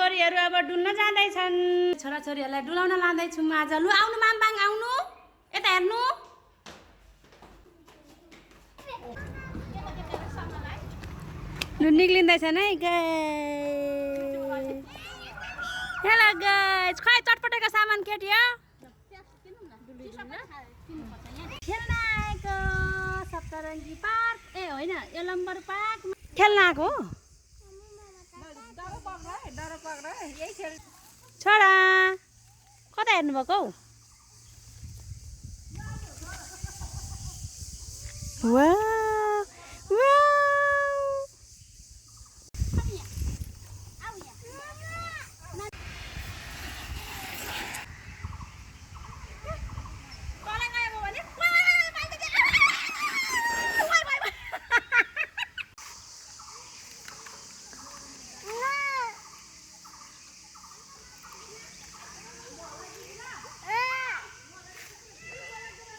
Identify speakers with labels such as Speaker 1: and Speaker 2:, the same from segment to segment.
Speaker 1: छोरीहरू अब डुल्न जाँदैछन्। छोराछोरीहरूलाई डुलाउन लाँदैछु म आज। लु आउनु मामबाङ आउनु, यता हेर्नु। लु निक्लिँदैछन् है गाइस। हेलो गाइस, खै चटपटेको सामान केटी हो खेल्न आएको सप्तरङ्गी पार्क। ए होइन, यलम्बर पार्क खेल्न आएको हो। छोरा कता हेर्नुभएको हौ?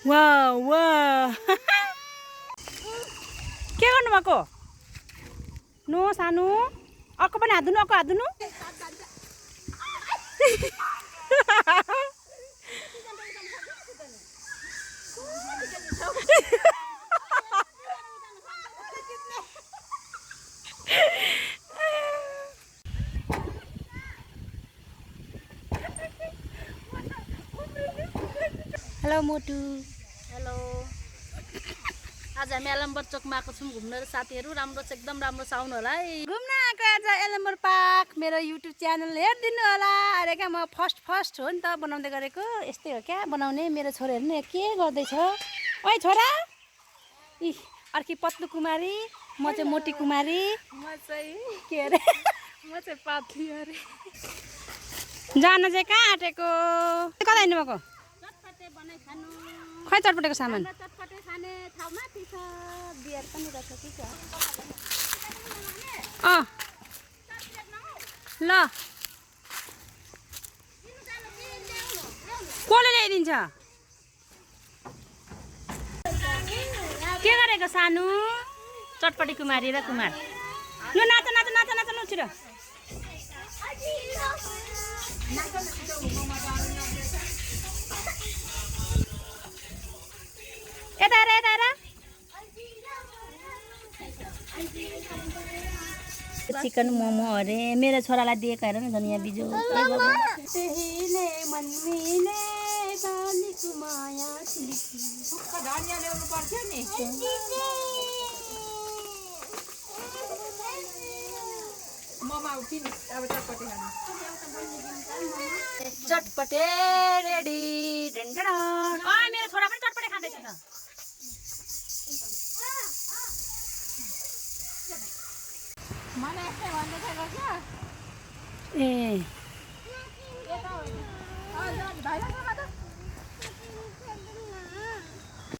Speaker 1: वाह वाह के गर्नुभएको? नो सानो अर्को पनि हात धुनु, अर्को हात धुनु। हेलो मोटु।
Speaker 2: हेलो, आज हामी यलम्बर चोकमा आएको छौँ घुम्न साथीहरू। राम्रो छ, एकदम राम्रो छ, आउनु होला है।
Speaker 1: घुम्न आएको आज यलम्बर पार्क। मेरो युट्युब च्यानल हेरिदिनु होला। अरे क्या म फर्स्ट हो नि त बनाउँदै गरेको। यस्तै हो क्या बनाउने। मेरो छोराहरू नि के गर्दैछ? ओइ छोरा, इ अर्की पत्लु कुमारी, म चाहिँ मोटी कुमारी।
Speaker 2: म चाहिँ
Speaker 1: के अरे
Speaker 2: म चाहिँ पातली अरे।
Speaker 1: जान चाहिँ कहाँ आँटेको? कता हिँड्नुभएको?
Speaker 2: चटपटे बनाइ खानु।
Speaker 1: खै चटपटेको सामान?
Speaker 2: चटपटे खाने ठाउँ माथि छ। बियर पनि रहेछ कि छ।
Speaker 1: अँ ल, कसले ल्याइदिन्छ? के गरेको सानो? चटपटी कुमारी र कुमार। लु नाच नाच नाच नाच लु छिटो। यता हेर यता हेर। चिकन मोमो अरे मेरो छोरालाई दिएको हेर न धनियाँ बिजो। चटपटे रेडी। मेरो छोरा पनि चटपटे खाँदैछ त। ए